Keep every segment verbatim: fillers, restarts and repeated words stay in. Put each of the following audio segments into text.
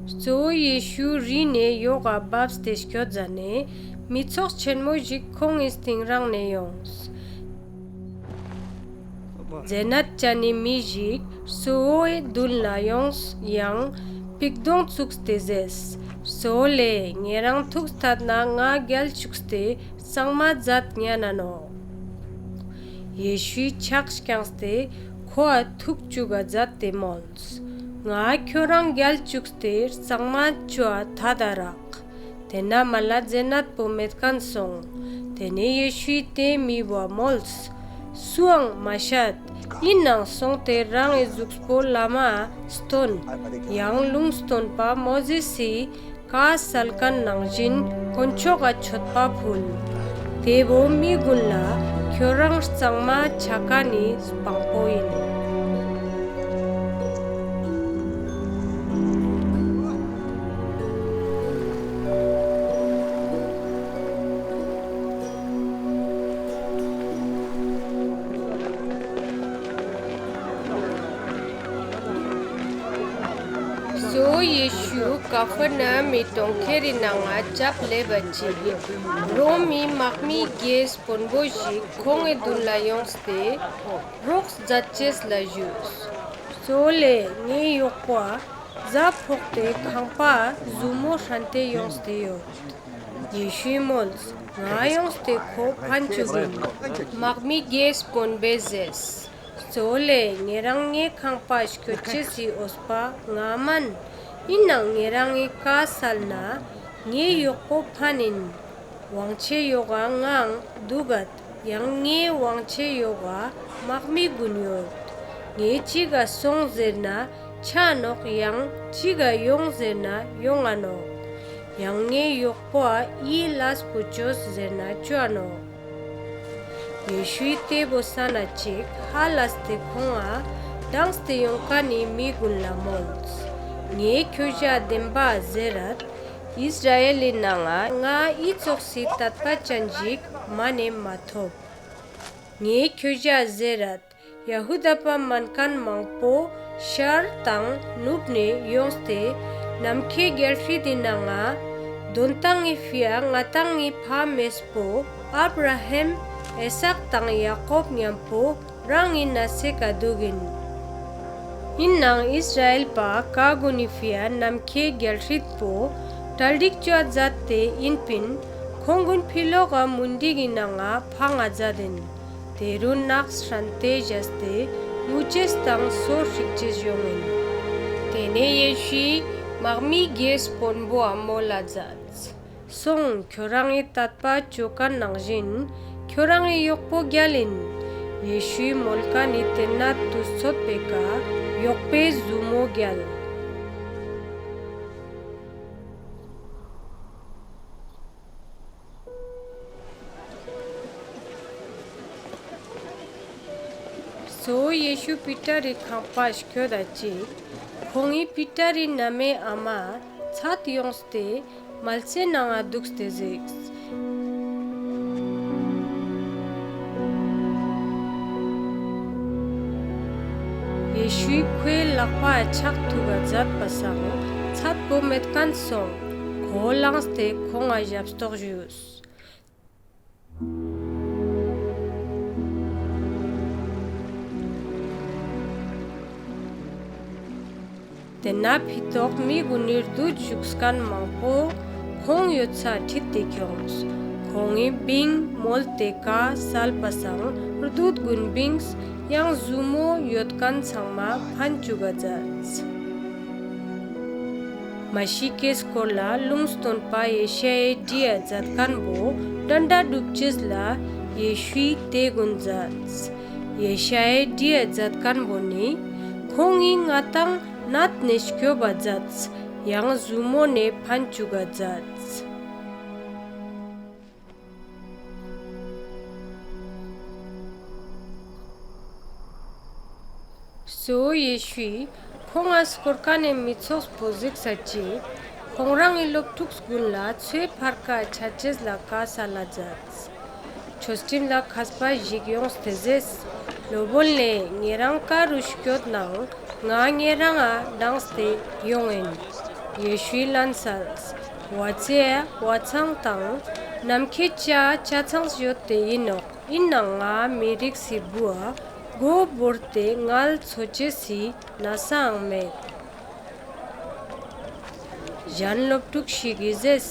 གཙོ་བོ་ཡེ་ཤུ་རི་ནེ་ཡོག་ག་བབས་ཏེ་སྐྱོད་ཟ་ནེ་མི་ཚོགས་ཆེན་མོ་ཞིག་ཁོང་ངི་སྟིང་རང་ནེ་ཡོངས། ཛེ་ནད་ཅན་ནི་མི་ཞིག་གཙོ་བོའེ་དུན་ལ་ཡོངས་ཡང་པིག་དོང་ཙུགས་ཏེ་ཟེརས། གཙོ་བོ་ལེ་ཉེ་རང་ཐུགས་ཐད་ན་ང་གྱལ་ཅུགས་ཏེ་ལྕང་མ་ཛད་ཉན་ན་ནོག། ཡེ་ཤུའི་ཆག་རྐྱངས་ཏེ་ཁོའ་ཐུག་ཅུག་ག་ཛད་དེ་མོལས། ང་ཁྱོ་རང་གྱལ་ཅུགས་ཏེ་ལྕང་མ་ཅོའ་ཐད་ད་རག། ཏེན་ན་མ་ལ་ཛེ་ནད་པོ་མེད་ཁན་སོང་། ཏེ་ནེ་ཡེ་ཤུའི་ཏེ་མི་བོའ་མོལས། སུའང་མ་ཤད། ཨིན་ནའང་སོང་སྟེ་རང་ངི་ཟུགས་པོ་ལམ་མ་སྟོན། ཡང་ལུང་སྟོན་པ་མོ་ཟེས་སི་ཀའ་སལ་ཁན་ནང་ཞིན་དཀོན་མཆོག་ག་ཆོད་པ་ཕུལ། ཏེ་བོ་མི་གུན་ལ་ཁྱོ་རང་ལྕང་མ་ཆ་ཁན་ནི་སྤང་པོ་ཨིན། གཙོ་བོ་ཡེ་ཤུ་ཀ་ཕར་ན་ཧུམ་མི་གྲོང་ཁྱེར་རི་ནང་ང་ཅབ་ལེབ་བ་ཅིག་རོམ་མི་མག་མི་གྱེས་དཔོན་པོ་ཞིག་ཁོང་ངི་དུན་ལ་ཡོངས་ཏེ་རོགས་ཛད་ཅེས་ལ་ཞུས། གཙོ་བོ་ལེ་ངའེ་ཡོག་པོའ་ཟ་ཕོག་སྟེ་ཁང་པའ་ཟུ་མོ་ཧྲན་ཏེ་ཡོངས་ཏེ་ཡོད། ཡེ་ཤུའི་མོལས། ང་ཡོངས་ཏེ་ཁོ་ཕན་ཅུག་ཨིན། མག་མི་གྱེས་དཔོན་པོའེ་ཟེརས། གཙོ་བོ་ལེ་ཉེ་རང་ངའེ་ཁང་པའ་སྐྱོད་ཅེས་སི་འོས་པ་ང་མན། ཨིན་ནའང་ཉེ་རང་ངི་ཀའ་སལ་ན་ངའེ་ཡོག་པོ་ཕན་ཨིན། ཝང་ཆའེ་ཡོག་ག་ངའང་དུག་གད། ཡང་ངའེ་ཝང་ཆའེ་ཡོག་ག་མག་མི་གུན་ཡོད། ངའེ་ཅིག་ག་སོང་ཟེར་ན་ཆའ་ནོག་ཡང་ཅིག་ག་ཡོང་ཟེར་ན་ཡོང་ང་ནོག། ཡང་ངའེ་ཡོག་པོའ་འི་ལས་པོ་ཅོས་ཟེར་ན་ཅོའ་ནོག། ཡེ་ཤུའི་ཏེ་བོ་སན་ན་ཅིག་ཧ་ལས་ཏེ་ཁོང་ང་དྲངས་ཏེ་ཡོང་ཁན་ནི་མི་གུན་ལ་མོལས། ངའེ་ཁྱོ་ཞའ་དེན་བ་ཟེར་རད། ཨིས་ར་ཨེལ་ལི་ནང་ང་ངའ་འི་ཙོགས་སི་ཏད་པ་ཅན་ཞིག་མ་ནེ་མ་ཐོབ། ངའེ་ཁྱོ་ཞའ་ཟེར་རད། ཡ་ཧུ་དཱ་པ་མན་ཁན་མང་པོ་ཤར་དང་ནུབ་ནེ་ཡོངས་ཏེ་ནམ་ཁའེ་གྱལ་སྲིད་དི་ནང་ང་དོན་ཏང་ངི་ཕིའ་ང་དང་ངི་ཕ་མེས་པོ་ཨབ་ར་ཧམ་ཨི་སཱག་དང་ཡ་ཀོབ་ཉམ་པོ་རང་ངི་ནས་སི་ཀ་དུག་ཨིན། ཨིན་ནའང་ཨིས་ར་ཨེལ་པ་ཀ་གུན་ནི་ཕིའ་ནམ་ཁའེ་གྱལ་སྲིད་པོ་གྲ་སྒྲིག་ཅོའ་ཛད་དེ་ཨིན་པིན་ཁོང་གུན་ཕི་ལོག་ག་མུན་དིག་གི་ནང་ང་ཕང་ང་ཛད་ཨིན། ཏེ་རུ་ནགས་ཧྲན་ཏེ་ཞགས་ཏེ་ངུ་ཅེས་དང་སོ་ཤྲིག་ཅེས་ཡོང་ཨིན། ཏེ་ནེ་ཡེ་ཤུའི་མག་མི་གྱེས་དཔོན་པོའ་མོལ་ལ་ཛདས། སོང་ཁྱོ་རང་ངི་ཏད་པ་ཅོ་ཁན་ནང་ཞིན་ཁྱོ་རང་ངི་ཡོག་པོ་གྱལ་ཨིན། ཡེ་ཤུའི་མོལ་ཁན་ནི་ཏེན་ན་ཏུས་ཚོད་པོའེ་ཀ་ཡོག་པོའེ་ཟུ་མོ་གྱལ། གཙོ་བོ་ཡེ་ཤུ་པི་ཏར་རི་ཁང་པའ་སྐྱོད་ད་ཅིག་ཁོང་ངི་པི་ཏར་རི་ན་མའེ་ཨ་མ་ཚད་ཡོངས་ཏེ་མལ་སའེ་ནང་ང་དུགས་ཏེ་ཟིགས། ཡེ་ཤུའི་ཁོའེ་ལག་པའ་ཆག་ཐུག་ག་ཛད་པ་སང་ཚད་པོ་མེད་ཁན་སོང་། ཁོ་ལངས་ཏེ་ཁོང་ང་ཞབ་སྟོག་ཞུས། ཏེན་ན་ཕི་ཏོག་མི་གུན་ནི་རྡུད་ཞུགས་ཁན་མང་པོ་ཁོང་ཡོད་སའ་ཁྲིད་དེ་ཁྱོངས། ཁོང་ངི་བིང་མོལ་ཏེ་ཀའ་སལ་པ་སང་རྡུད་གུན་བིངས་ཡང་ཟུ་མོ་ཡོད་ཁན་ཚང་མ་ཕན་ཅུག་ག་ཛདས། མ་ཤི་ཀའེ་སྐོར་ལ་ལུང་སྟོན་པ་ཡེ་ཤ་ཡཱའེ་བྲིའ་ཛད་ཁན་བོ་དྲན་དྲའ་གྲུབ་ཅེས་ལ་ཡེ་ཤུའི་ཏེ་གུན་ཛདས། ཡེ་ཤ་ཡཱའེ་བྲིའ་ཛད་ཁན་བོ་ནི་ཁོང་ངི་ང་དང་ནད་ནེ་སྐྱོབ་བ་ཛདས་ཡང་ཟུ་མོ་ནེ་ཕན་ཅུག་ག་ཛདས། གཙོ་བོ་ཡེ་ཤུའི་ཁོང་ང་སྐོར་ཁན་ནི་མི་ཚོགས་པོ་ཟིགས་ས་ཅིག་ཁོང་རང་ངི་ལོབ་ཕྲུགས་གུན་ལ་ཚོའེ་ཕར་ཀ་ཆ་ཅེས་ལ་ཀའ་སལ་ལ་ཛདས། ཆོས་ཁྲིམས་ལ་ཁས་པ་ཞིག་ཡོངས་ཏེ་ཟེརས། ལོབ་པོན་ལེ་ཉེ་རང་ཀ་རུ་སྐྱོད་ནའང་ང་ཉེ་རང་ང་དྲངས་ཏེ་ཡོང་ཨིན། ཡེ་ཤུའི་ལན་སལ། བ་ཙེ་བ་ཚང་དང་ནམ་ཁའེ་ཅ་ཅ་ཚང་ཡོད་ཏེ་ཨིན་ནོག། ཨིན་ནའང་ང་མི་རིགས་སི་བུའ་གོ་བོར་ཏེ་ངལ་ཚོ་ཅེས་སི་ནས་སའང་མེད། ཞན་ལོབ་ཕྲུགས་ཤིག་གི་ཟེརས།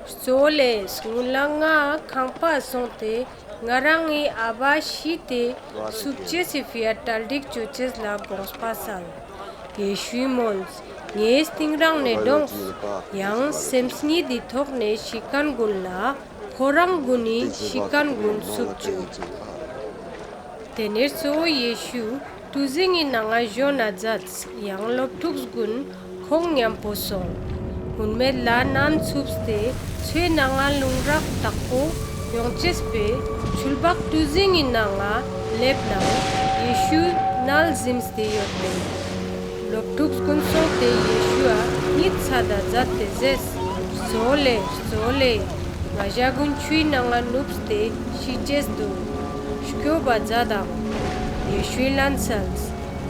གཙོ་བོ་ལེ། སྔུན་ལ་ང་ཁང་པའ་སོང་སྟེ་ང་རང་ངི་ཨ་བ་ཤི་སྟེ་སུབ་ཅེས་སི་ཕིའ་གྲ་སྒྲིག་ཅོ་ཅེས་ལ་གོངས་པ་སལ། ཡེ་ཤུའི་མོལས། ངའེ་སྟིང་རང་ནེ་དྲོངས། ཡང་སེམས་ཉིད་དི་ཐོག་ནེ་ཤི་ཁན་གུན་ལ་ཁོ་རང་གུན་ནི་ཤི་ཁན་གུན་སུབ་ཅུག། ཏེ་ནེ་གཙོ་བོ་ཡེ་ཤུ་གྲུ་ཟིངས་སི་ནང་ང་ཞོན་ན་ཛདས། ཡང་ལོབ་ཕྲུགས་གུན་ཁོང་ཉམ་པོ་སོང་། ཧུན་མེད་ལ་ནམ་ཚུབས་ཏེ་ཚོའེ་ནང་ང་ལུང་རགས་དག་པོ་ཡོང་ཅེས་པོའེ་ཆུལ་བག་གྲུ་ཟིངས་སི་ནང་ང་ལེབ་ནའང་ཡེ་ཤུ་ནལ་ཟིམས་ཏེ་ཡོད་པིན། ལོབ་ཕྲུགས་གུན་སོང་སྟེ་ཡེ་ཤུའ་ཉིད་ཚད་ད་ཛད་དེ་ཟེརས། གཙོ་བོ་ལེ། གཙོ་བོ་ལེ། ང་ཞ་གུན་ཆུའི་ནང་ང་ནུབས་ཏེ་ཤི་ཅེས་དུག། སྐྱོབ་བ་ཛད་དང་། ཡེ་ཤུའི་ལན་སལས།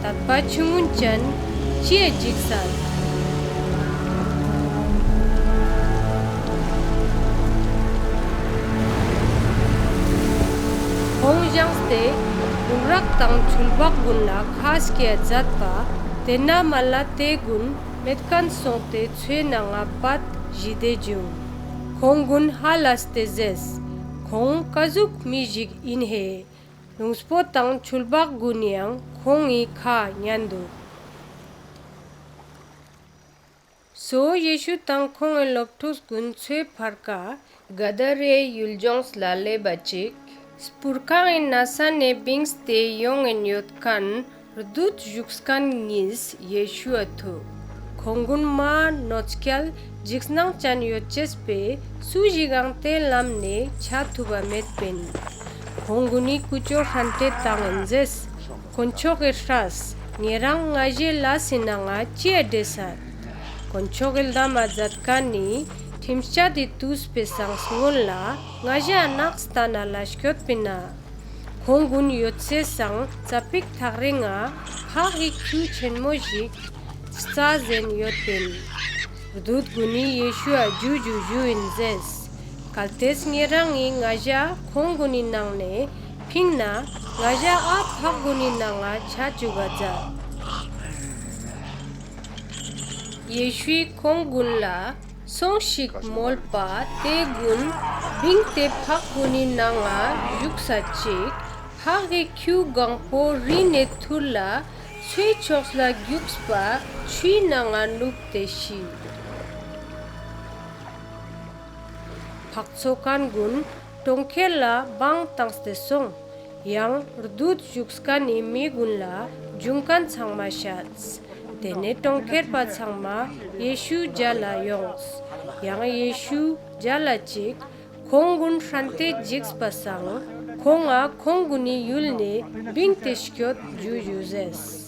ཏད་པ་ཆུང་ངུན་ཅན་ཅིའ་ཇིགས་སད། ཁོང་ཞངས་ཏེ་ལུང་རགས་དང་ཆུལ་བག་གུན་ལ་ཁ་སྐྱེལ་ཛད་པ། ཏེན་ན་མ་ལ་ཏེ་གུན་མེད་ཁན་སོང་སྟེ་ཚོའེ་ནང་ང་པད་ཞི་དེ་ཇུང་། ཁོང་གུན་ཧ་ལས་ཏེ་ཟེརས། ཁོང་ཀ་ཟུག་མི་ཞིག་ཨིན་ཧེ། ལུངས་པོ་དང་ཆུལ་བག་གུན་ཡང་ཁོང་ངི་ཁའ་ཉན་དུག། གཙོ་བོ་ཡེ་ཤུ་དང་ཁོང་ངི་ལོབ་ཕྲུགས་གུན་ཚོའེ་ཕར་ཀ་ག་དར་རའེ་ཡུལ་ཇོངས་ལ་ལེབ་བ་ཅིག་སྤུར་ཁང་ངི་ནས་ས་ནེ་བིངས་ཏེ་ཡོང་ངིན་ཡོད་ཁན་རྡུད་ཞུགས་ཁན་ཉིས་ཡེ་ཤུའ་ཐུག། ཁོང་གུན་མ་ནོར་སྐྱལ་ཇིགས་སྣང་ཅན་ཡོད་ཅེས་པོའེ་སུ་ཞིག་གང་ཏེ་ལམ་ནེ་ཆ་ཐུབ་བ་མེད་པིན། ཁོང་གུན་ནི་ཀུ་ཅོ་ཧྲན་ཏེ་ཏང་ངིན་ཟེརས། དཀོན་མཆོག་གི་སྲས། ཉེ་རང་ང་ཞའེ་ལས་སི་ནང་ང་ཅིའ་དྲེས་ས། དཀོན་མཆོག་གི་ལྡམ་མ་ཛད་ཁན་ནི་ཁྲིམས་ཅད་དི་ཏུས་པོའེ་སང་སྔུན་ལ་ང་ཞའ་ནགས་སྟན་ན་ལ་སྐྱོད་པིན་ན། ཁོང་གུན་ཡོད་སའེ་སང་ཙ་པིག་ཐག་རིང་ང་ཕག་གི་ཁྱུ་ཆེན་མོ་ཞིག་རྩྭ་ཟེན་ཡོད་པིན། རྡུད་གུན་ནི་ཡེ་ཤུའ་ཇུ་ཇུ་ཞུ་ཨིན་ཟེརས། གལ་ཏེས་ཉེ་རང་ངི་ང་ཞའ་ཁོང་གུན་ནི་ནང་ནེ་ཕིངས་ན་ང་ཞའ་ཨ་ཕག་གུན་ནི་ནང་ང་ཆ་ཅུག་ག་ཛད། ཡེ་ཤུའི་ཁོང་གུན་ལ་སོང་ཤིག་མོལ་པ་ཏེ་གུན་བིངས་ཏེ་ཕག་གུན་ནི་ནང་ང་ཞུགས་ས་ཅིག་ཕག་གི་ཁྱུ་གང་པོ་རི་ནེ་ཐུར་ལ་ཚོའེ་ཕྱོགས་ལ་གྱུགས་པ་ཆུའི་ནང་ང་ནུབས་ཏེ་ཤི། ཕག་ཚོ་ཁན་གུན་གྲོང་ཁྱེར་ལ་བང་ཏངས་ཏེ་སོང་། ཡང་རྡུད་ཞུགས་ཁན་ནི་མི་གུན་ལ་ཇུང་ཁན་ཚང་མ་ཤད། ཏེ་ནེ་གྲོང་ཁྱེར་པ་ཚང་མ་ཡེ་ཤུ་ཇལ་ལ་ཡོངས། ཡང་ཡེ་ཤུ་ཇལ་ལ་ཅིག་ཁོང་གུན་ཧྲན་ཏེ་ཇིགས་པ་སང་ཁོང་ང་ཁོང་གུན་ནི་ཡུལ་ནེ་བིངས་ཏེ་སྐྱོད་ཇུ་ཇུ་ཟེརས།